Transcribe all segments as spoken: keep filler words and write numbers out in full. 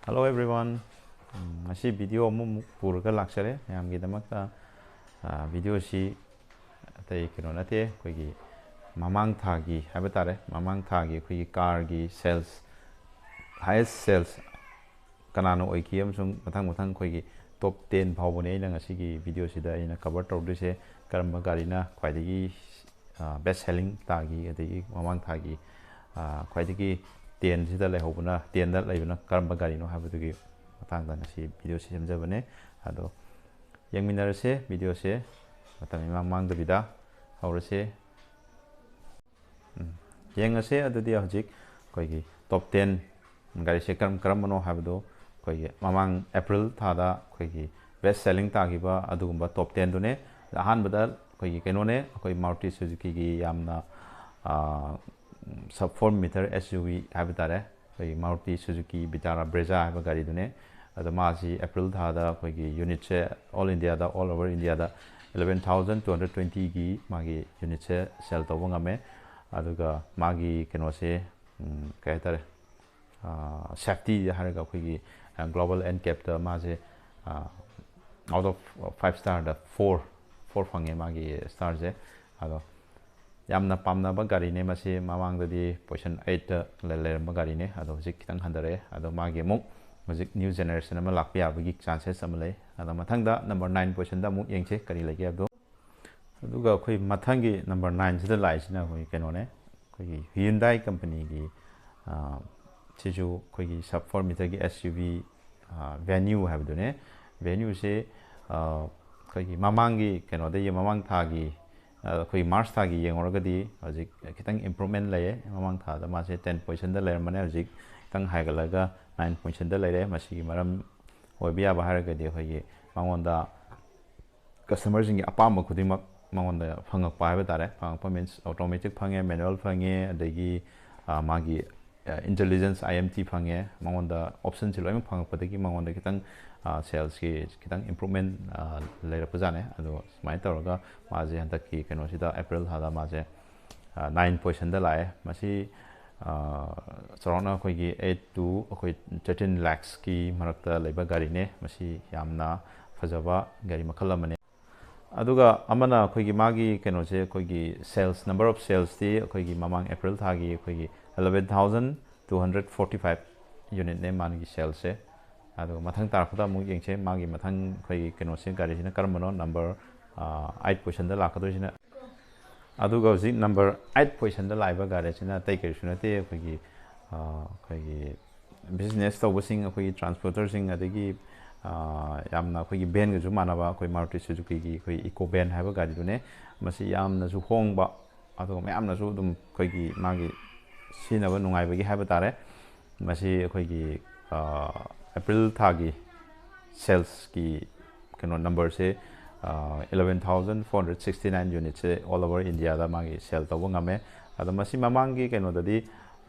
Hello everyone. ꯎꯝ, ꯉꯁꯤ video ꯑꯃꯃꯨꯛ ꯄꯨꯔꯒ ꯂꯥꯛꯆꯔꯦ ꯃꯌꯥꯝꯒꯤꯗꯃꯛꯇ꯫ ꯚꯤꯗꯤꯑꯣꯁꯤ ꯑꯇꯩ ꯀꯩꯅꯣ ꯅꯠꯇꯦ, ꯑꯩꯈꯣꯏꯒꯤ ꯃꯃꯥꯡ ꯊꯥꯒꯤ ꯍꯥꯏꯕ ꯇꯥꯔꯦ, ꯃꯃꯥꯡ ꯊꯥꯒꯤ ꯑꯩꯈꯣꯏꯒꯤ ꯀꯥꯔꯒꯤ ꯁꯦꯜꯁ, ꯍꯥꯏꯌꯦꯁ ꯁꯦꯜꯁ ꯀꯅꯥꯅ ꯑꯣꯏꯈꯤ ꯑꯃꯁꯨꯡ ꯃꯊꯪ ꯃꯊꯪ ꯑꯩꯈꯣꯏꯒꯤ ꯇꯣꯞ ꯇꯦꯟ ꯐꯥꯎꯕꯅꯦ ꯑꯩꯅ ꯉꯁꯤꯒꯤ ꯚꯤꯗꯤꯑꯣꯁꯤꯗ ꯑꯩꯅ ꯀꯚꯔ ꯇꯧꯗꯣꯏꯁꯦ꯫ ꯀꯔꯝꯕ ꯒꯥꯔꯤꯅ ꯈ꯭ꯋꯥꯏꯗꯒꯤ ꯕꯦꯁ ꯁꯦꯂꯤꯡ ꯇꯥꯈꯤ, ꯑꯗꯒꯤ ꯃꯃꯥꯡ ꯊꯥꯒꯤ ꯈ꯭ꯋꯥꯏꯗꯒꯤ ꯇꯦꯟꯁꯤꯗ ꯂꯩꯍꯧꯕꯅ, ꯇꯦꯟꯗ ꯂꯩꯕꯅ ꯀꯔꯝꯕ ꯒꯥꯔꯤꯅꯣ ꯍꯥꯏꯕꯗꯨꯒꯤ ꯃꯇꯥꯡꯗ ꯉꯁꯤ ꯚꯤꯗꯤꯑꯣꯁꯤ ꯁꯦꯝꯖꯕꯅꯦ꯫ ꯑꯗꯣ ꯌꯦꯡꯃꯤꯟꯅꯔꯁꯦ ꯚꯤꯗꯤꯑꯣꯁꯦ꯫ ꯃꯇꯝ ꯏꯃꯥꯡ ꯃꯥꯡꯗꯕꯤꯗ ꯍꯧꯔꯁꯦ꯫ ꯎꯝ꯫ ꯌꯦꯡꯉꯁꯦ꯫ ꯑꯗꯨꯗꯤ ꯍꯧꯖꯤꯛ ꯑꯩꯈꯣꯏꯒꯤ ꯇꯣꯞ ꯇꯦꯟ ꯒꯥꯔꯤꯁꯦ ꯀꯔꯝ ꯀꯔꯝꯕꯅꯣ ꯍꯥꯏꯕꯗꯣ ꯑꯩꯈꯣꯏꯒꯤ ꯃꯃꯥꯡ ꯑꯦꯄ꯭ꯔꯤꯜ ꯊꯥꯗ ꯑꯩꯈꯣꯏꯒꯤ ꯕꯦꯁ ꯁꯦꯂꯤꯡ ꯇꯥꯈꯤꯕ ꯑꯗꯨꯒꯨꯝꯕ ꯇꯣꯞ ꯇꯦꯟꯗꯨꯅꯦ꯫ ꯑꯍꯥꯟꯕꯗ ꯑꯩꯈꯣꯏꯒꯤ ꯀꯩꯅꯣꯅꯦ, ꯑꯩꯈꯣꯏ ꯃꯥꯔꯨꯇꯤ ꯁꯨꯖꯨꯀꯤꯒꯤ ꯌꯥꯝꯅ sub four metre S U V ꯍꯥꯏꯕ ꯇꯥꯔꯦ, ꯑꯩꯈꯣꯏꯒꯤ ꯃꯥꯔꯨꯇꯤ ꯁꯨꯖꯨꯀꯤ ꯚꯤꯇꯥꯔꯥ ꯕ꯭ꯔꯦꯖꯥ ꯍꯥꯏꯕ ꯒꯥꯔꯤꯗꯨꯅꯦ꯫ ꯑꯗꯣ ꯃꯥꯁꯤ ꯑꯦꯄ꯭ꯔꯤꯜ ꯊꯥꯗ ꯑꯩꯈꯣꯏꯒꯤ ꯌꯨꯅꯤꯠꯁꯦ ꯑꯣꯜ ꯏꯟꯗꯤꯌꯥꯗ, ꯑꯣꯜ ꯑꯣꯚꯔ ꯏꯟꯗꯤꯌꯥꯗ ꯏꯂꯚꯦꯟ ꯊꯥꯎꯖꯟ ꯇꯨ ꯍꯟꯗ꯭ꯔꯦꯠ ꯇ꯭ꯋꯦꯟꯇꯤꯒꯤ ꯃꯥꯒꯤ ꯌꯨꯅꯤꯠꯁꯦ ꯁꯦꯜ ꯇꯧꯕ ꯉꯝꯃꯦ꯫ ꯑꯗꯨꯒ ꯃꯥꯒꯤ ꯀꯩꯅꯣꯁꯦ, ꯎꯝ, ꯀꯩ ꯍꯥꯏꯇꯥꯔꯦ, ꯁꯦꯐꯇꯤ ꯍꯥꯏꯔꯒ ꯑꯩꯈꯣꯏꯒꯤ ꯒ꯭ꯂꯣꯕꯦꯜ ꯑꯦꯟ ꯀꯦꯞꯇ ꯃꯥꯁꯦ ꯑꯥꯎꯠ ꯑꯣꯐ ꯐꯥꯏꯚ ꯁ꯭ꯇꯥꯔꯗ ꯐꯣꯔ, ꯐꯣꯔ ꯐꯪꯉꯦ ꯃꯥꯒꯤ ꯁ꯭ꯇꯥꯔꯁꯦ꯫ ꯑꯗꯣ ꯌꯥꯝꯅ ꯄꯥꯝꯅꯕ ꯒꯥꯔꯤꯅꯦ ꯃꯁꯤ꯫ ꯃꯃꯥꯡꯗꯗꯤ ꯄꯣꯖꯤꯁꯟ ꯑꯩꯠꯇ ꯂꯩꯔꯝꯕ ꯒꯥꯔꯤꯅꯦ, ꯑꯗꯣ ꯍꯧꯖꯤꯛ ꯈꯤꯇꯪ ꯍꯟꯊꯔꯛꯑꯦ꯫ ꯑꯗꯣ ꯃꯥꯒꯤ ꯑꯃꯨꯛ ꯍꯧꯖꯤꯛ ꯅ꯭ꯌꯨ ꯖꯦꯅꯦꯔꯦꯁꯟ ꯑꯃ ꯂꯥꯛꯄ ꯌꯥꯕꯒꯤ ꯆꯥꯟꯁꯦꯁ ꯑꯃ ꯂꯩ꯫ ꯑꯗꯣ ꯃꯊꯪꯗ ꯅꯝꯕꯔ ꯅꯥꯏꯟ ꯄꯣꯖꯤꯁꯟꯗ ꯑꯃꯨꯛ ꯌꯦꯡꯁꯦ ꯀꯔꯤ ꯂꯩꯒꯦ ꯍꯥꯏꯕꯗꯣ꯫ ꯑꯗꯨꯒ ꯑꯩꯈꯣꯏ ꯃꯊꯪꯒꯤ ꯅꯝꯕꯔ ꯅꯥꯏꯟꯁꯤꯗ ꯂꯥꯛꯏꯁꯤꯅ ꯑꯩꯈꯣꯏ ꯀꯩꯅꯣꯅꯦ, ꯑꯩꯈꯣꯏꯒꯤ ꯍ꯭ꯌꯨꯟꯗꯥꯏ ꯀꯝꯄꯅꯤꯒꯤ, ꯑ, ꯁꯤꯁꯨ ꯑꯩꯈꯣꯏꯒꯤ ꯁꯕ ꯐꯣꯔ ꯃꯤꯇꯔꯒꯤ ꯑꯦꯁ ꯌꯨ ꯚꯤ, ꯑ, ꯚꯦꯅ꯭ꯌꯨ ꯍꯥꯏꯕꯗꯨꯅꯦ꯫ ꯚꯦꯅ꯭ꯌꯨꯁꯦ, ꯑ, ꯑꯩꯈꯣꯏꯒꯤ ꯃꯃꯥꯡꯒꯤ ꯀꯩꯅꯣꯗ ꯌꯦ-, ꯃꯃꯥꯡ ꯊꯥꯒꯤ, ꯑ, ꯑꯩꯈꯣꯏ ꯃꯥꯔꯆ ꯊꯥꯒꯤ ꯌꯦꯡꯉꯨꯔꯒꯗꯤ ꯍꯧꯖꯤꯛ ꯈꯤꯇꯪ ꯏꯝꯄ꯭ꯔꯨꯞꯃꯦꯟ ꯂꯩꯌꯦ꯫ ꯃꯃꯥꯡ ꯊꯥꯗ ꯃꯥꯁꯦ ꯇꯦꯟ ꯄꯣꯖꯤꯁꯟꯗ ꯂꯩꯔꯝꯕꯅꯦ, ꯍꯧꯖꯤꯛ ꯈꯤꯇꯪ ꯍꯥꯏꯒꯠꯂꯒ ꯅꯥꯏꯟ ꯄꯣꯖꯤꯁꯟꯗ ꯂꯩꯔꯦ꯫ ꯃꯁꯤꯒꯤ ꯃꯔꯝ ꯑꯣꯏꯕ ꯌꯥꯕ ꯍꯥꯏꯔꯒꯗꯤ ꯑꯩꯈꯣꯏꯒꯤ ꯃꯉꯣꯟꯗ ꯀꯁꯇꯃꯔꯁꯤꯡꯒꯤ ꯑꯄꯥꯝꯕ ꯈꯨꯗꯤꯡꯃꯛ ꯃꯉꯣꯟꯗ ꯐꯪꯉꯛꯄ ꯍꯥꯏꯕ ꯇꯥꯔꯦ꯫ ꯐꯪꯉꯛꯄ ꯃꯤꯟꯁ ꯑꯣꯇꯣꯃꯦꯇꯤꯛ ꯐꯪꯉꯦ, ꯃꯦꯅꯨꯋꯦꯜ ꯐꯪꯉꯦ, ꯑꯗꯒꯤ, ꯑ, ꯃꯥꯒꯤ, ꯑ, ꯏꯟꯇꯦꯂꯤꯖꯦꯟꯁ ꯑꯥꯏ ꯑꯦꯝ ꯇꯤ ꯐꯪꯉꯦ꯫ ꯃꯉꯣꯟꯗ ꯑꯣꯞꯁꯟꯁꯤ ꯂꯣꯏꯅꯃꯛ ꯐꯪꯉꯛꯄꯗꯒꯤ ꯃꯉꯣꯟꯗ ꯈꯤꯇꯪ, ꯑ, ꯁꯦꯜꯁꯀꯤ ꯈꯤꯇꯪ ꯏꯝꯄ꯭ꯔꯨꯞꯃꯦꯟ, ꯑ, ꯂꯩꯔꯛꯄꯖꯥꯠꯅꯦ꯫ ꯑꯗꯣ ꯁꯨꯃꯥꯏꯅ ꯇꯧꯔꯒ ꯃꯥꯁꯦ ꯍꯟꯗꯛꯀꯤ ꯀꯩꯅꯣꯁꯤꯗ ꯑꯦꯄ꯭ꯔꯤꯜ ꯊꯥꯗ ꯃꯥꯁꯦ, ꯑ, ꯅꯥꯏꯟ ꯄꯣꯖꯤꯁꯟꯗ ꯂꯥꯛꯑꯦ꯫ ꯃꯁꯤ, ꯆꯥꯎꯔꯥꯛꯅ ꯑꯩꯈꯣꯏꯒꯤ eight to ꯑꯩꯈꯣꯏ thirteen lakhsꯀꯤ ꯃꯔꯛꯇ ꯂꯩꯕ ꯒꯥꯔꯤꯅꯦ꯫ ꯃꯁꯤ ꯌꯥꯝꯅ ꯐꯖꯕ ꯒꯥꯔꯤ ꯃꯈꯜ ꯑꯃꯅꯦ꯫ ꯑꯗꯨꯒ ꯑꯃꯅ ꯑꯩꯈꯣꯏꯒꯤ ꯃꯥꯒꯤ ꯀꯩꯅꯣꯁꯦ, ꯑꯩꯈꯣꯏꯒꯤ sales, number of salesꯇꯤ ꯑꯩꯈꯣꯏꯒꯤ ꯃꯃꯥꯡ April ꯊꯥꯒꯤ ꯑꯩꯈꯣꯏꯒꯤ eleven thousand two hundred forty five unitꯅꯦ ꯃꯥꯒꯤ salesꯁꯦ꯫ ꯑꯗꯨꯒ ꯃꯊꯪ ꯇꯥꯔꯛꯄꯗ ꯑꯃꯨꯛ ꯌꯦꯡꯁꯦ, ꯃꯥꯒꯤ ꯃꯊꯪ ꯑꯩꯈꯣꯏꯒꯤ ꯀꯩꯅꯣꯁꯦ, ꯒꯥꯔꯤꯁꯤꯅ ꯀꯔꯝꯕꯅꯣ, number eight positionꯗ ꯂꯥꯛꯀꯗꯣꯏꯁꯤꯅ꯫ ꯑꯗꯨꯒ ꯍꯧꯖꯤꯛ number eight positionꯗ ꯂꯥꯛꯏꯕ ꯒꯥꯔꯤꯁꯤꯅ ꯑꯇꯩ ꯀꯔꯤꯁꯨ ꯅꯠꯇꯦ, ꯑꯩꯈꯣꯏꯒꯤ ꯑꯩꯈꯣꯏꯒꯤ business ꯇꯧꯕꯁꯤꯡ, ꯑꯩꯈꯣꯏꯒꯤ transporterꯁꯤꯡ, ꯑꯗꯒꯤ ꯌꯥꯝꯅ ꯑꯩꯈꯣꯏꯒꯤ vanꯒꯁꯨ ꯃꯥꯟꯅꯕ ꯑꯩꯈꯣꯏ Maruti Suzukiꯒꯤ ꯑꯩꯈꯣꯏ eco van ꯍꯥꯏꯕ ꯒꯥꯔꯤꯗꯨꯅꯦ꯫ ꯃꯁꯤ ꯌꯥꯝꯅꯁꯨ ꯍꯣꯡꯕ, ꯑꯗꯨꯒ ꯃꯌꯥꯝꯅꯁꯨ ꯑꯗꯨꯝ ꯑꯩꯈꯣꯏꯒꯤ ꯃꯥꯒꯤ ꯁꯤꯖꯤꯟꯅꯕ ꯅꯨꯡꯉꯥꯏꯕꯒꯤ ꯍꯥꯏꯕ ꯇꯥꯔꯦ꯫ ꯃꯁꯤ ꯑꯩꯈꯣꯏꯒꯤ April ꯊꯥꯒꯤ salesꯀꯤ ꯀꯩꯅꯣ numberꯁꯦ eleven thousand four hundred sixty nine unitꯁꯦ all over Indiaꯗ ꯃꯥꯒꯤ sell ꯇꯧꯕ ꯉꯝꯃꯦ꯫ ꯑꯗꯣ ꯃꯁꯤ ꯃꯃꯥꯡꯒꯤ ꯀꯩꯅꯣꯗꯗꯤ,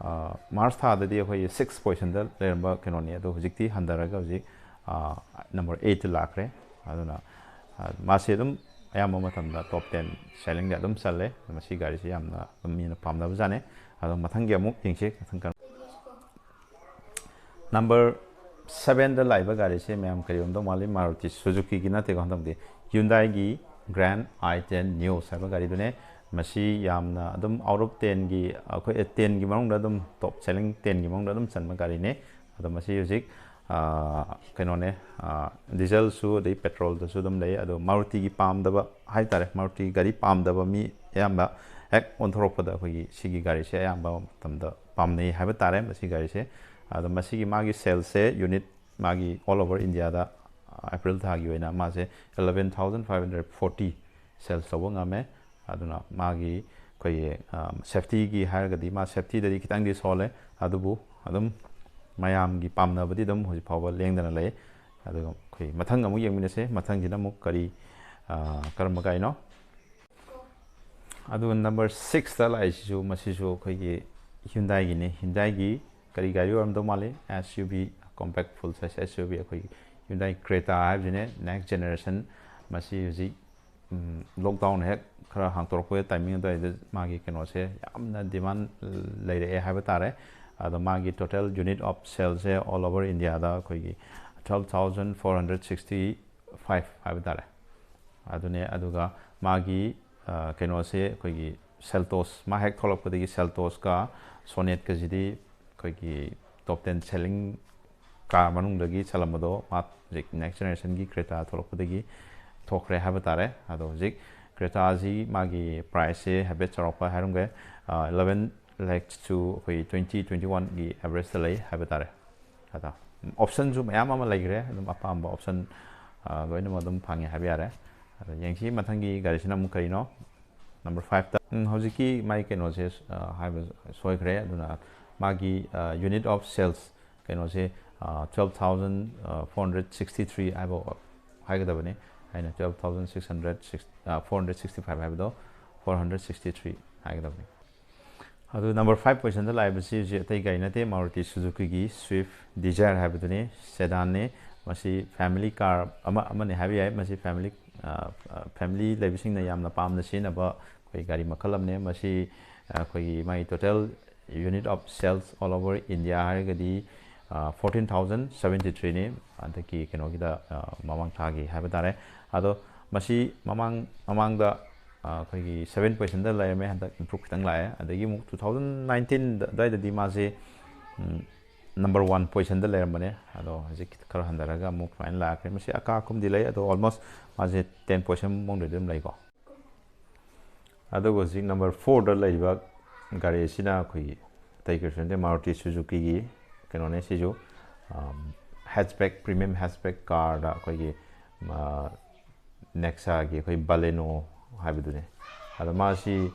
March ꯊꯥꯗꯗꯤ ꯑꯩꯈꯣꯏꯒꯤ six positionꯗ ꯂꯩꯔꯝꯕ ꯀꯩꯅꯣꯅꯤ, ꯑꯗꯣ ꯍꯧꯖꯤꯛꯇꯤ ꯍꯟꯊꯔꯒ ꯍꯧꯖꯤꯛ number eightꯇ ꯂꯥꯛꯈ꯭ꯔꯦ꯫ ꯑꯗꯨꯅ ꯃꯥꯁꯤ ꯑꯗꯨꯝ ꯑꯌꯥꯝꯕ ꯃꯇꯝꯗ top ten sellingꯗ ꯑꯗꯨꯝ ꯆꯜꯂꯦ꯫ ꯃꯁꯤ ꯒꯥꯔꯤꯁꯤ ꯌꯥꯝꯅ ꯑꯗꯨꯝ ꯃꯤꯅ ꯄꯥꯝꯅꯕꯖꯥꯠꯅꯤ꯫ ꯑꯗꯣ ꯃꯊꯪꯒꯤ ꯑꯃꯨꯛ ꯌꯦꯡꯁꯤ꯫ ꯃꯊꯪ ꯀꯔꯝ- number sevenꯗ ꯂꯥꯛꯏꯕ ꯒꯥꯔꯤꯁꯦ ꯃꯌꯥꯝ ꯀꯔꯤ ꯑꯣꯏꯔꯝꯗꯧ ꯃꯥꯜꯂꯤ? Maruti Suzukiꯒꯤ ꯅꯠꯇꯦꯀꯣ, ꯍꯟꯗꯛꯇꯤ Hyundaiꯒꯤ Grand i ten Neo ꯍꯥꯏꯕ ꯒꯥꯔꯤꯗꯨꯅꯦ꯫ ꯃꯁꯤ ꯌꯥꯝꯅ ꯑꯗꯨꯝ out of tenꯒꯤ, ꯑꯩꯈꯣꯏ tenꯒꯤ ꯃꯅꯨꯡꯗ ꯑꯗꯨꯝ top selling tenꯒꯤ ꯃꯅꯨꯡꯗ ꯑꯗꯨꯝ ꯆꯟꯕ ꯒꯥꯔꯤꯅꯦ꯫ ꯑꯗꯣ ꯃꯁꯤ ꯍꯧꯖꯤꯛ ꯀꯩꯅꯣꯅꯦ, dieselꯁꯨ ꯑꯗꯩ petrolꯗꯁꯨ ꯑꯗꯨꯝ ꯂꯩ꯫ ꯑꯗꯣ Marutiꯒꯤ ꯄꯥꯝꯗꯕ ꯍꯥꯏꯇꯥꯔꯦ, Maruti ꯒꯥꯔꯤ ꯄꯥꯝꯗꯕ ꯃꯤ ꯑꯌꯥꯝꯕ ꯍꯦꯛ ꯑꯣꯟꯊꯣꯔꯛꯄꯗ ꯑꯩꯈꯣꯏꯒꯤ ꯁꯤꯒꯤ ꯒꯥꯔꯤꯁꯦ ꯑꯌꯥꯝꯕ ꯃꯇꯝꯗ ꯄꯥꯝꯅꯩ ꯍꯥꯏꯕ ꯇꯥꯔꯦ꯫ ꯃꯁꯤ ꯒꯥꯔꯤꯁꯦ, ꯑꯗꯣ ꯃꯁꯤꯒꯤ ꯃꯥꯒꯤ salesꯁꯦ unit ꯃꯥꯒꯤ all over Indiaꯗ April ꯊꯥꯒꯤ ꯑꯣꯏꯅ ꯃꯥꯁꯦ eleven thousand five hundred forty sales ꯇꯧꯕ ꯉꯝꯃꯦ꯫ ꯑꯗꯨꯅ ꯃꯥꯒꯤ ꯑꯩꯈꯣꯏꯒꯤ safetyꯒꯤ ꯍꯥꯏꯔꯒꯗꯤ ꯃꯥ safetyꯗꯗꯤ ꯈꯤꯇꯪꯗꯤ ꯁꯣꯜꯂꯦ, ꯑꯗꯨꯕꯨ ꯑꯗꯨꯝ ꯃꯌꯥꯝꯒꯤ ꯄꯥꯝꯅꯕꯗꯤ ꯑꯗꯨꯝ ꯍꯧꯖꯤꯛ ꯐꯥꯎꯕ ꯂꯦꯡꯗꯅ ꯂꯩ꯫ ꯑꯗꯨꯒ ꯑꯩꯈꯣꯏ ꯃꯊꯪ ꯑꯃꯨꯛ ꯌꯦꯡꯃꯤꯟꯅꯁꯦ꯫ ꯃꯊꯪꯁꯤꯅ ꯑꯃꯨꯛ ꯀꯔꯤ, ꯀꯔꯝꯕ ꯒꯥꯔꯤꯅꯣ? ꯑꯗꯨꯒ number sixꯇ ꯂꯥꯛꯏꯁꯤꯁꯨ, ꯃꯁꯤꯁꯨ ꯑꯩꯈꯣꯏꯒꯤ Hyundaiꯒꯤꯅꯤ꯫ Hyundaiꯒꯤ ꯀꯔꯤ ꯒꯥꯔꯤ ꯑꯣꯏꯔꯝꯗꯧ ꯃꯥꯜꯂꯤ? SUV, compact full size SUV, ꯑꯩꯈꯣꯏꯒꯤ Hyundai Creta ꯍꯥꯏꯕꯁꯤꯅꯦ, next generation꯫ ꯃꯁꯤ ꯍꯧꯖꯤꯛ ꯂꯣꯛꯗꯥꯎꯟ ꯍꯦꯛ ꯈꯔ ꯍꯥꯡꯇꯣꯔꯛꯄ ꯇꯥꯏꯃꯤꯡ ꯑꯗꯨꯋꯥꯏꯗ ꯃꯥꯒꯤ ꯀꯩꯅꯣꯁꯦ ꯌꯥꯝꯅ ꯗꯤꯃꯥꯟ ꯂꯩꯔꯛꯑꯦ ꯍꯥꯏꯕ ꯇꯥꯔꯦ꯫ ꯑꯗꯣ ꯃꯥꯒꯤ total unit of sale say all over India ꯗ ꯑꯩꯈꯣꯏꯒꯤ twelve thousand four hundred sixty five ꯍꯥꯏꯕ ꯇꯥꯔꯦ꯫ ꯑꯗꯨꯅꯦ꯫ ꯑꯗꯨꯒ ꯃꯥꯒꯤ ꯀꯩꯅꯣꯁꯦ ꯑꯩꯈꯣꯏꯒꯤ ꯁꯦꯜꯇꯣꯁ, ꯃꯥ ꯍꯦꯛ ꯊꯣꯛꯂꯛꯄꯗꯒꯤ ꯁꯦꯜꯇꯣꯁꯀ ꯁꯣꯅꯦꯠꯀꯁꯤꯗꯤ ꯑꯩꯈꯣꯏꯒꯤ top ten selling car ꯃꯅꯨꯡꯗꯒꯤ ꯆꯜꯂꯝꯕꯗꯣ ꯃꯥ ꯍꯧꯖꯤꯛ next generation ꯒꯤ ꯀ꯭ꯔꯦꯇꯥ ꯊꯣꯛꯂꯛꯄꯗꯒꯤ ꯊꯣꯛꯈ꯭ꯔꯦ ꯍꯥꯏꯕ ꯇꯥꯔꯦ꯫ ꯑꯗꯣ ꯍꯧꯖꯤꯛ ꯀ꯭ꯔꯦꯇꯥꯁꯤ ꯃꯥꯒꯤ price ꯁꯦ ꯍꯥꯏꯐꯦꯠ ꯆꯥꯎꯔꯥꯛꯄ ꯍꯥꯏꯔꯝꯒꯦ, eleven lakhs to ꯑꯩꯈꯣꯏ twenty twenty one ꯒꯤ average ꯇ ꯂꯩ ꯍꯥꯏꯕ ꯇꯥꯔꯦ꯫ ꯑꯗ option ꯁꯨ ꯃꯌꯥꯝ ꯑꯃ ꯂꯩꯈ꯭ꯔꯦ, ꯑꯗꯨꯝ ꯑꯄꯥꯝꯕ option ꯂꯣꯏꯅꯃꯛ ꯑꯗꯨꯝ ꯐꯪꯉꯦ ꯍꯥꯏꯕ ꯌꯥꯔꯦ꯫ ꯑꯗ ꯌꯦꯡꯁꯤ ꯃꯊꯪꯒꯤ ꯒꯥꯔꯤꯁꯤꯅ ꯑꯃꯨꯛ ꯀꯔꯤꯅꯣ? Number five ꯇ꯫ ꯎꯝ, ꯍꯧꯖꯤꯛꯀꯤ ꯃꯥꯒꯤ ꯀꯩꯅꯣꯁꯦ ꯍꯥꯏꯕ ꯁꯣꯏꯈ꯭ꯔꯦ꯫ ꯑꯗꯨꯅ ꯃꯥꯒꯤ unit of sales ꯀꯩꯅꯣꯁꯦ twelve thousand four hundred sixty three ꯍꯥꯏꯕ ꯍꯥꯏꯒꯗꯕꯅꯤ꯫ ꯑꯩꯅ twelve thousand six hundred six four hundred sixty five ꯍꯥꯏꯕꯗꯣ four hundred sixty three ꯍꯥꯏꯒꯗꯕꯅꯤ꯫ ꯑꯗꯨ number five position ꯗ ꯂꯥꯛꯏꯕꯁꯤ ꯍꯧꯖꯤꯛ ꯑꯇꯩ ꯒꯥꯔꯤ ꯅꯠꯇꯦ, Maruti Suzuki ꯒꯤ Swift Dzire ꯍꯥꯏꯕꯗꯨꯅꯤ꯫ Sedan ꯅꯤ꯫ ꯃꯁꯤ family car ꯑꯃ ꯑꯃꯅꯤ ꯍꯥꯏꯕ ꯌꯥꯏ꯫ ꯃꯁꯤ family family ꯂꯩꯕꯁꯤꯡꯅ ꯌꯥꯝꯅ ꯄꯥꯝꯅ ꯁꯤꯖꯤꯟꯅꯕ ꯑꯩꯈꯣꯏ ꯒꯥꯔꯤ ꯃꯈꯜ ꯑꯃꯅꯤ꯫ ꯃꯁꯤ ꯑꯩꯈꯣꯏꯒꯤ ꯃꯥꯒꯤ total unit of sales all over India ꯍꯥꯏꯔꯒꯗꯤ fourteen thousand seventy three ꯅꯤ꯫ ꯍꯟꯗꯛꯀꯤ ꯀꯩꯅꯣꯒꯤꯗ ꯃꯃꯥꯡ ꯊꯥꯒꯤ ꯍꯥꯏꯕ ꯇꯥꯔꯦ꯫ ꯑꯗꯣ ꯃꯁꯤ ꯃꯃꯥꯡ ꯃꯃꯥꯡꯗ ꯑꯩꯈꯣꯏꯒꯤ seven position ꯗ ꯂꯩꯔꯝꯃꯦ, ꯍꯟꯗꯛ improve ꯈꯤꯇꯪ ꯂꯥꯛꯑꯦ꯫ ꯑꯗꯒꯤ ꯑꯃꯨꯛ two thousand nineteen ꯑꯗꯨꯋꯥꯏꯗꯗꯤ ꯃꯥꯁꯦ number one position ꯗ ꯂꯩꯔꯝꯕꯅꯦ꯫ ꯑꯗꯣ ꯍꯧꯖꯤꯛ ꯈꯔ ꯍꯟꯊꯔꯒ ꯑꯃꯨꯛ ꯁꯨꯃꯥꯏꯅ ꯂꯥꯛꯈ꯭ꯔꯦ꯫ ꯃꯁꯤ ꯑꯀꯥ ꯑꯀꯨꯝꯗꯤ ꯂꯩ, ꯑꯗꯣ almost ꯃꯥꯁꯦ ten position ꯃꯅꯨꯡꯗꯗꯤ ꯑꯗꯨꯝ ꯂꯩꯀꯣ꯫ ꯑꯗꯨꯒ ꯍꯧꯖꯤꯛ number four ꯗ ꯂꯩꯔꯤꯕ ꯒꯥꯔꯤ ꯑꯁꯤꯅ ꯑꯩꯈꯣꯏꯒꯤ ꯑꯇꯩ ꯀꯔꯤꯁꯨ ꯅꯠꯇꯦ, Maruti Suzuki ꯒꯤ ꯀꯩꯅꯣꯅꯦ ꯁꯤꯁꯨ, hatchback, premium hatchback car ꯗ ꯑꯩꯈꯣꯏꯒꯤ Nexa ꯒꯤ ꯑꯩꯈꯣꯏ Baleno ꯍꯥꯏꯕꯗꯨꯅꯤ꯫ ꯑꯗꯣ ꯃꯥꯁꯤ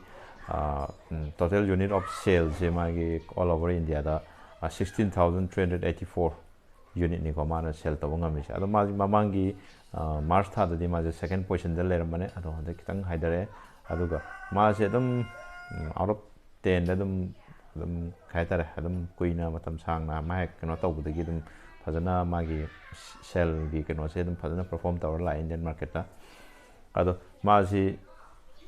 total unit of sale ꯁꯦ ꯃꯥꯒꯤ all over India ꯗ sixteen thousand three hundred eighty four unit ꯅꯤꯀꯣ ꯃꯥꯅ sell ꯇꯧꯕ ꯉꯝꯃꯤꯁꯦ꯫ ꯑꯗꯣ ꯃꯥꯁꯤ ꯃꯃꯥꯡꯒꯤ March ꯊꯥꯗꯗꯤ ꯃꯥꯁꯦ second position ꯗ ꯂꯩꯔꯝꯕꯅꯦ, ꯑꯗꯣ ꯍꯟꯗꯛ ꯈꯤꯇꯪ ꯍꯥꯏꯊꯔꯛꯑꯦ꯫ ꯑꯗꯨꯒ ꯃꯥꯁꯦ ꯑꯗꯨꯝ out of ten ꯗ ꯑꯗꯨꯝ ꯑꯗꯨꯝ ꯀꯩ ꯍꯥꯏꯇꯥꯔꯦ, ꯑꯗꯨꯝ ꯀꯨꯏꯅ ꯃꯇꯝ ꯁꯥꯡꯅ ꯃꯥ ꯍꯦꯛ ꯀꯩꯅꯣ ꯇꯧꯕꯗꯒꯤ ꯑꯗꯨꯝ ꯐꯖꯅ ꯃꯥꯒꯤ sale ꯒꯤ ꯀꯩꯅꯣꯁꯦ ꯑꯗꯨꯝ ꯐꯖꯅ perform ꯇꯧꯔ ꯂꯥꯛꯑꯦ Indian market ꯇ꯫ ꯑꯗꯣ ꯃꯥꯁꯤ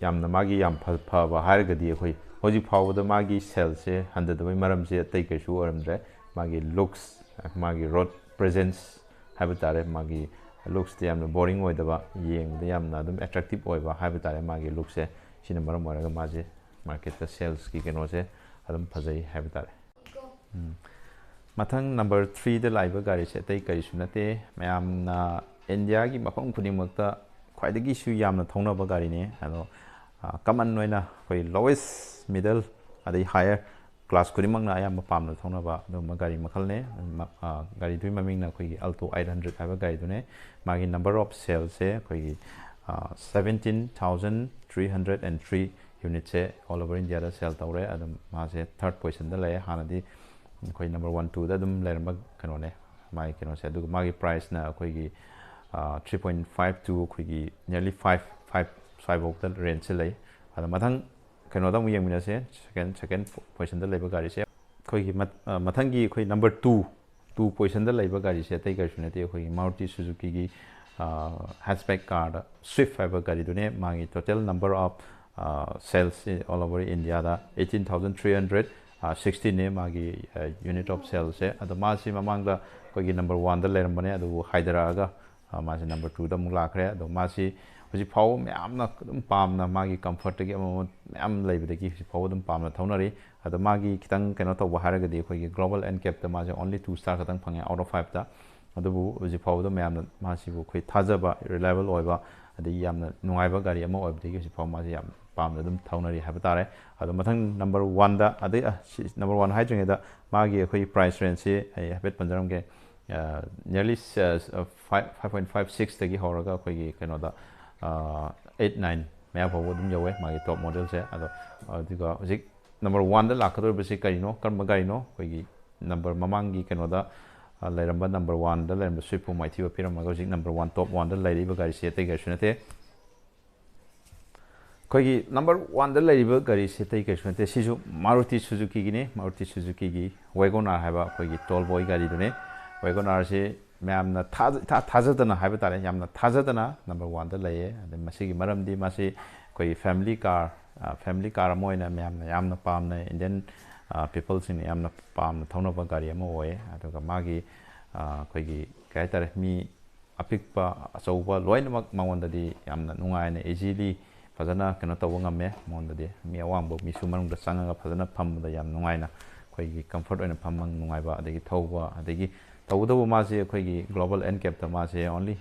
ꯌꯥꯝꯅ ꯃꯥꯒꯤ ꯌꯥꯝ ꯐ- ꯐꯕ ꯍꯥꯏꯔꯒꯗꯤ ꯑꯩꯈꯣꯏ ꯍꯧꯖꯤꯛ ꯐꯥꯎꯕꯗ ꯃꯥꯒꯤ ꯁꯦꯜꯁꯦ ꯍꯟꯊꯗꯕꯒꯤ ꯃꯔꯝꯁꯦ ꯑꯇꯩ ꯀꯩꯁꯨ ꯑꯣꯏꯔꯝꯗ꯭ꯔꯦ꯫ ꯃꯥꯒꯤ ꯂꯨꯛꯁ, ꯃꯥꯒꯤ ꯔꯣꯗ ꯄ꯭ꯔꯦꯖꯦꯟꯁ ꯍꯥꯏꯕ ꯇꯥꯔꯦ, ꯃꯥꯒꯤ ꯂꯨꯛꯁꯇ ꯌꯥꯝꯅ ꯕꯣꯔꯤꯡ ꯑꯣꯏꯗꯕ, ꯌꯦꯡꯕꯗ ꯌꯥꯝꯅ ꯑꯗꯨꯝ ꯑꯦꯇ꯭ꯔꯦꯛꯇꯤꯞ ꯑꯣꯏꯕ ꯍꯥꯏꯕ ꯇꯥꯔꯦ ꯃꯥꯒꯤ ꯂꯨꯛꯁꯦ꯫ ꯁꯤꯅ ꯃꯔꯝ ꯑꯣꯏꯔꯒ ꯃꯥꯁꯦ ꯃꯥꯔꯀꯦꯠꯇ ꯁꯦꯜꯁꯀꯤ ꯀꯩꯅꯣꯁꯦ ꯑꯗꯨꯝ ꯐꯖꯩ ꯍꯥꯏꯕ ꯇꯥꯔꯦ꯫ ꯎꯝ꯫ ꯃꯊꯪ ꯅꯝꯕꯔ ꯊ꯭ꯔꯤꯗ ꯂꯥꯛꯏꯕ ꯒꯥꯔꯤꯁꯦ ꯑꯇꯩ ꯀꯔꯤꯁꯨ ꯅꯠꯇꯦ, ꯃꯌꯥꯝꯅ ꯏꯟꯗꯤꯌꯥꯒꯤ ꯃꯐꯝ ꯈꯨꯗꯤꯡꯃꯛꯇ ꯈ꯭ꯋꯥꯏꯗꯒꯤꯁꯨ ꯌꯥꯝꯅ ꯊꯧꯅꯕ ꯒꯥꯔꯤꯅꯤ꯫ ꯑꯗꯣ ꯀꯃꯟ ꯑꯣꯏꯅ ꯑꯩꯈꯣꯏ ꯂꯣꯋꯦꯁ, ꯃꯤꯗꯜ, ꯑꯗꯩ ꯍꯥꯌꯔ ꯀ꯭ꯂꯥꯁ ꯈꯨꯗꯤꯡꯃꯛꯅ ꯑꯌꯥꯝꯕ ꯄꯥꯝꯅ ꯊꯧꯅꯕ ꯑꯗꯨꯒꯨꯝꯕ ꯒꯥꯔꯤ ꯃꯈꯜꯅꯦ꯫ ꯃ- ꯑ, ꯒꯥꯔꯤꯗꯨꯒꯤ ꯃꯃꯤꯡꯅ ꯑꯩꯈꯣꯏꯒꯤ Alto eight hundred ꯍꯥꯏꯕ ꯒꯥꯔꯤꯗꯨꯅꯦ꯫ ꯃꯥꯒꯤ number of saleꯁꯦ ꯑꯩꯈꯣꯏꯒꯤ seventeen thousand three hundred and three unitꯁꯦ all over Indiaꯗ sale ꯇꯧꯔꯦ꯫ ꯑꯗꯨꯝ ꯃꯥꯁꯦ ꯊꯥꯔꯠ ꯄꯣꯖꯤꯁꯟꯗ ꯂꯩꯌꯦ꯫ ꯍꯥꯟꯅꯗꯤ ꯑꯩꯈꯣꯏ ꯅꯝꯕꯔ ꯋꯥꯟ ꯇꯨꯗ ꯑꯗꯨꯝ ꯂꯩꯔꯝꯕ ꯀꯩꯅꯣꯅꯦ ꯃꯥꯒꯤ ꯀꯩꯅꯣꯁꯦ꯫ ꯑꯗꯨꯒ ꯃꯥꯒꯤ ꯄ꯭ꯔꯥꯏꯁꯅ ꯑꯩꯈꯣꯏꯒꯤ three point five to ꯑꯩꯈꯣꯏꯒꯤ nearly five five ꯁ꯭ꯋꯥꯏꯐꯥꯎꯗ ꯔꯦꯟꯖꯁꯦ ꯂꯩ꯫ ꯑꯗꯣ ꯃꯊꯪ ꯀꯩꯅꯣꯗ ꯑꯃꯨꯛ ꯌꯦꯡꯃꯤꯟꯅꯁꯦ꯫ ꯁꯦꯀꯦꯟ ꯁꯦꯀꯦꯟ ꯄꯣꯖꯤꯁꯟꯗ ꯂꯩꯕ ꯒꯥꯔꯤꯁꯦ ꯑꯩꯈꯣꯏꯒꯤ ꯃꯊꯪꯒꯤ ꯑꯩꯈꯣꯏ ꯅꯝꯕꯔ ꯇꯨ ꯇꯨ ꯄꯣꯖꯤꯁꯟꯗ ꯂꯩꯕ ꯒꯥꯔꯤꯁꯦ ꯑꯇꯩ ꯀꯔꯤꯁꯨ ꯅꯠꯇꯦ, ꯑꯩꯈꯣꯏꯒꯤ ꯃꯥꯔꯨꯇꯤ ꯁꯨꯖꯨꯀꯤꯒꯤ ꯍꯦꯠꯆꯕꯦꯛ ꯀꯥꯔꯗ ꯁ꯭ꯋꯤꯐ ꯍꯥꯏꯕ ꯒꯥꯔꯤꯗꯨꯅꯦ꯫ ꯃꯥꯒꯤ total number of sales all over Indiaꯗ eighteen thousand three hundred sixtyꯅꯦ ꯃꯥꯒꯤ unit of saleꯁꯦ꯫ ꯑꯗꯣ ꯃꯥꯁꯤ ꯃꯃꯥꯡꯗ ꯑꯩꯈꯣꯏꯒꯤ ꯅꯝꯕꯔ ꯋꯥꯟꯗ ꯂꯩꯔꯝꯕꯅꯦ, ꯑꯗꯨꯕꯨ ꯍꯥꯏꯊꯔꯛꯑꯒ ꯃꯥꯁꯤ ꯅꯝꯕꯔ ꯇꯨꯗ ꯑꯃꯨꯛ ꯂꯥꯛꯈ꯭ꯔꯦ꯫ ꯑꯗꯣ ꯃꯥꯁꯤ ꯍꯧꯖꯤꯛ ꯐꯥꯎꯕ ꯃꯌꯥꯝꯅ ꯑꯗꯨꯝ ꯄꯥꯝꯅ ꯃꯥꯒꯤ ꯀꯝꯐꯔꯠꯇꯒꯤ ꯑꯃ ꯑꯃ ꯃꯌꯥꯝ ꯂꯩꯕꯗꯒꯤ ꯍꯧꯖꯤꯛ ꯐꯥꯎꯕ ꯑꯗꯨꯝ ꯄꯥꯝꯅ ꯊꯧꯅꯔꯤ꯫ ꯑꯗꯣ ꯃꯥꯒꯤ ꯈꯤꯇꯪ ꯀꯩꯅꯣ ꯇꯧꯕ ꯍꯥꯏꯔꯒꯗꯤ ꯑꯩꯈꯣꯏꯒꯤ ꯒ꯭ꯂꯣꯕꯜ ꯑꯦꯟ ꯀꯦꯞꯇ ꯃꯥꯁꯦ only two star ꯈꯛꯇꯪ ꯐꯪꯉꯦ out of fiveꯇ꯫ ꯑꯗꯨꯕꯨ ꯍꯧꯖꯤꯛ ꯐꯥꯎꯕꯗ ꯃꯌꯥꯝꯅ ꯃꯥꯁꯤꯕꯨ ꯑꯩꯈꯣꯏ ꯊꯥꯖꯕ, reliable ꯑꯣꯏꯕ, ꯑꯗꯒꯤ ꯌꯥꯝꯅ ꯅꯨꯡꯉꯥꯏꯕ ꯒꯥꯔꯤ ꯑꯃ ꯑꯣꯏꯕꯗꯒꯤ ꯍꯧꯖꯤꯛ ꯐꯥꯎꯕ ꯃꯥꯁꯦ ꯌꯥꯝ ꯄꯥꯝꯅ ꯑꯗꯨꯝ ꯊꯧꯅꯔꯤ ꯍꯥꯏꯕ ꯇꯥꯔꯦ꯫ ꯑꯗꯣ ꯃꯊꯪ ꯅꯝꯕꯔ ꯋꯥꯟꯗ, ꯑꯗꯩ ꯅꯝꯕꯔ ꯋꯥꯟ ꯍꯥꯏꯗ꯭ꯔꯤꯉꯩꯗ ꯃꯥꯒꯤ ꯑꯩꯈꯣꯏꯒꯤ ꯄ꯭ꯔꯥꯏꯁ ꯔꯦꯟꯖꯁꯤ ꯑꯩ ꯍꯥꯏꯐꯦꯠ ꯄꯟꯖꯔꯝꯒꯦ꯫ Nearly five point five sixꯇꯒꯤ ꯍꯧꯔꯒ ꯑꯩꯈꯣꯏꯒꯤ ꯀꯩꯅꯣꯗ eight nine ꯃꯌꯥ ꯐꯥꯎꯕ ꯑꯗꯨꯝ ꯌꯧꯋꯦ ꯃꯥꯒꯤ ꯇꯣꯞ ꯃꯣꯗꯦꯜꯁꯦ꯫ ꯑꯗꯣ ꯑꯗꯨꯒ ꯍꯧꯖꯤꯛ ꯅꯝꯕꯔ ꯋꯥꯟꯗ ꯂꯥꯛꯀꯗꯧꯔꯤꯕꯁꯤ ꯀꯔꯤꯅꯣ, ꯀꯔꯝꯕ ꯒꯥꯔꯤꯅꯣ? ꯑꯩꯈꯣꯏꯒꯤ ꯅꯝꯕꯔ ꯃꯃꯥꯡꯒꯤ ꯀꯩꯅꯣꯗ ꯂꯩꯔꯝꯕ ꯅꯝꯕꯔ ꯋꯥꯟꯗ ꯂꯩꯔꯝꯕ ꯁ꯭ꯋꯤꯐꯄꯨ ꯃꯥꯏꯊꯤꯕ ꯄꯤꯔꯝꯃꯒ ꯍꯧꯖꯤꯛ ꯅꯝꯕꯔ ꯋꯥꯟ, ꯇꯣꯞ ꯋꯥꯟꯗ ꯂꯩꯔꯤꯕ ꯒꯥꯔꯤꯁꯤ ꯑꯇꯩ ꯀꯔꯤꯁꯨ ꯅꯠꯇꯦ꯫ ꯑꯩꯈꯣꯏꯒꯤ ꯅꯝꯕꯔ ꯋꯥꯟꯗ ꯂꯩꯔꯤꯕ ꯒꯥꯔꯤꯁꯤ ꯑꯇꯩ ꯀꯔꯤꯁꯨ ꯅꯠꯇꯦ, ꯁꯤꯁꯨ ꯃꯥꯔꯨꯇꯤ ꯁꯨꯖꯨꯀꯤꯒꯤꯅꯤ꯫ ꯃꯥꯔꯨꯇꯤ ꯁꯨꯖꯨꯀꯤꯒꯤ WagonR ꯍꯥꯏꯕ ꯑꯩꯈꯣꯏꯒꯤ ꯇꯣꯜ ꯕꯣꯏ ꯒꯥꯔꯤꯗꯨꯅꯤ꯫ WagonRꯁꯤ ꯃꯌꯥꯝꯅ ꯊꯥꯖ- ꯏꯊꯥ ꯊꯥꯖꯗꯅ ꯍꯥꯏꯕ ꯇꯥꯔꯦ, ꯌꯥꯝꯅ ꯊꯥꯖꯗꯅ ꯅꯝꯕꯔ ꯋꯥꯟꯗ ꯂꯩꯌꯦ꯫ ꯑꯗꯩ ꯃꯁꯤꯒꯤ ꯃꯔꯝꯗꯤ ꯃꯥꯁꯤ ꯑꯩꯈꯣꯏꯒꯤ ꯐꯦꯃꯤꯂꯤ ꯀꯥꯔ, ꯐꯦꯃꯤꯂꯤ ꯀꯥꯔ ꯑꯃ ꯑꯣꯏꯅ ꯃꯌꯥꯝꯅ ꯌꯥꯝꯅ ꯄꯥꯝꯅ, ꯏꯟꯗꯤꯌꯟ ꯄꯤꯄꯜꯁꯤꯡꯅ ꯌꯥꯝꯅ ꯄꯥꯝꯅ ꯊꯧꯅꯕ ꯒꯥꯔꯤ ꯑꯃ ꯑꯣꯏꯌꯦ꯫ ꯑꯗꯨꯒ ꯃꯥꯒꯤ ꯑꯩꯈꯣꯏꯒꯤ ꯀꯩ ꯍꯥꯏꯇꯥꯔꯦ, ꯃꯤ ꯑꯄꯤꯛꯄ ꯑꯆꯧꯕ ꯂꯣꯏꯅꯃꯛ ꯃꯉꯣꯟꯗꯗꯤ ꯌꯥꯝꯅ ꯅꯨꯡꯉꯥꯏꯅ, ꯏꯖꯤꯂꯤ ꯐꯖꯅ ꯀꯩꯅꯣ ꯇꯧꯕ ꯉꯝꯃꯦ꯫ ꯃꯉꯣꯟꯗꯗꯤ ꯃꯤ ꯑꯋꯥꯡꯕ ꯃꯤꯁꯨ ꯃꯅꯨꯡꯗ ꯆꯪꯉꯒ ꯐꯖꯅ ꯐꯝꯕꯗ ꯌꯥꯝ ꯅꯨꯡꯉꯥꯏꯅ, ꯑꯩꯈꯣꯏꯒꯤ ꯀꯝꯐꯔꯠ ꯑꯣꯏꯅ ꯐꯝꯕ ꯅꯨꯡꯉꯥꯏꯕ, ꯑꯗꯒꯤ ꯊꯧꯕ, ꯑꯗꯒꯤ ꯇꯧꯕꯇꯕꯨ ꯃꯥꯁꯦ ꯑꯩꯈꯣꯏꯒꯤ ꯒ꯭ꯂꯣꯕꯜ ꯑꯦꯟ ꯀꯦꯞꯇ ꯃꯥꯁꯦ ꯑꯣꯟꯂꯤ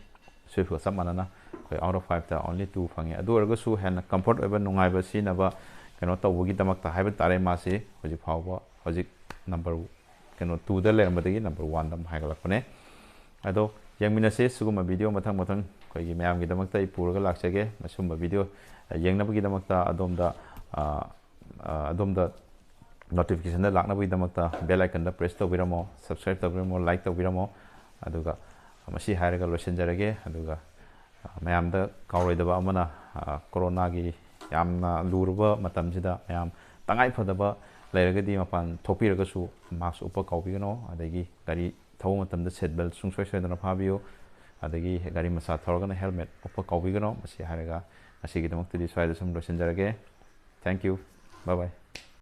ꯁ꯭ꯋꯤꯐꯀ ꯆꯞ ꯃꯥꯟꯅꯅ ꯑꯩꯈꯣꯏ ꯑꯥꯎꯠ ꯑꯣꯐ ꯐꯥꯏꯚꯇ ꯑꯣꯟꯂꯤ ꯇꯨ ꯐꯪꯉꯦ꯫ ꯑꯗꯨ ꯑꯣꯏꯔꯒꯁꯨ ꯍꯦꯟꯅ ꯀꯝꯐꯔꯠ ꯑꯣꯏꯕ, ꯅꯨꯡꯉꯥꯏꯕ ꯁꯤꯖꯤꯟꯅꯕ ꯀꯩꯅꯣ ꯇꯧꯕꯒꯤꯗꯃꯛꯇ ꯍꯥꯏꯕ ꯇꯥꯔꯦ, ꯃꯥꯁꯤ ꯍꯧꯖꯤꯛ ꯐꯥꯎꯕ ꯍꯧꯖꯤꯛ ꯅꯝꯕꯔ ꯀꯩꯅꯣ ꯇꯨꯗ ꯂꯩꯔꯝꯕꯗꯒꯤ ꯅꯝꯕꯔ ꯋꯥꯟꯗ ꯑꯃꯨꯛ ꯍꯥꯏꯒꯠꯂꯛꯄꯅꯦ꯫ ꯑꯗꯣ ꯌꯦꯡꯃꯤꯟꯅꯁꯦ, ꯁꯤꯒꯨꯝꯕ ꯚꯤꯗꯤꯑꯣ ꯃꯊꯪ ꯃꯊꯪ ꯑꯩꯈꯣꯏꯒꯤ ꯃꯌꯥꯝꯒꯤꯗꯃꯛꯇ ꯑꯩ ꯄꯨꯔꯒ ꯂꯥꯛꯆꯒꯦ꯫ ꯃꯁꯤꯒꯨꯝꯕ ꯚꯤꯗꯤꯑꯣ ꯌꯦꯡꯅꯕꯒꯤꯗꯃꯛꯇ ꯑꯗꯣꯝꯗ ꯑ, ꯑ, ꯑꯗꯣꯝꯗ ꯅꯣꯇꯤꯐꯤꯀꯦꯁꯟꯗ ꯂꯥꯛꯅꯕꯒꯤꯗꯃꯛꯇ ꯕꯦꯜ ꯑꯥꯏꯀꯟꯗ ꯄ꯭ꯔꯦꯁ ꯇꯧꯕꯤꯔꯝꯃꯣ, ꯁꯕꯁꯀ꯭ꯔꯥꯏꯕ ꯇꯧꯕꯤꯔꯝꯃꯣ, ꯂꯥꯏꯛ ꯇꯧꯕꯤꯔꯝꯃꯣ꯫ ꯑꯗꯨꯒ ꯃꯁꯤ ꯍꯥꯏꯔꯒ ꯂꯣꯏꯁꯤꯟꯖꯔꯒꯦ꯫ ꯑꯗꯨꯒ ꯑ, ꯃꯌꯥꯝꯗ ꯀꯥꯎꯔꯣꯏꯗꯕ ꯑꯃꯅ, ꯑ, ꯀꯣꯔꯣꯅꯥꯒꯤ ꯌꯥꯝꯅ ꯂꯨꯔꯕ ꯃꯇꯝꯁꯤꯗ ꯃꯌꯥꯝ ꯇꯉꯥꯏ ꯐꯗꯕ ꯂꯩꯔꯒꯗꯤ ꯃꯄꯥꯟ ꯊꯣꯛꯄꯤꯔꯒꯁꯨ ꯃꯥꯁꯛ ꯎꯞꯄ ꯀꯥꯎꯕꯤꯒꯅꯣ꯫ ꯑꯗꯒꯤ ꯒꯥꯔꯤ ꯊꯧꯕ ꯃꯇꯝꯗ ꯁꯤꯠ ꯕꯦꯜ ꯁꯨꯡꯁꯣꯏ ꯁꯣꯏꯗꯅ ꯐꯥꯕꯤꯌꯨ꯫ ꯑꯗꯒꯤ ꯒꯥꯔꯤ ꯃꯆꯥ ꯊꯧꯔꯒꯅ ꯍꯦꯜꯃꯦꯠ ꯎꯞꯄ ꯀꯥꯎꯕꯤꯒꯅꯣ꯫ ꯃꯁꯤ ꯍꯥꯏꯔꯒ ꯉꯁꯤꯒꯤꯗꯃꯛꯇꯗꯤ ꯁ꯭ꯋꯥꯏꯗ ꯁꯨꯝ ꯂꯣꯏꯁꯤꯟꯖꯔꯒꯦ꯫ Thank you. Bye bye.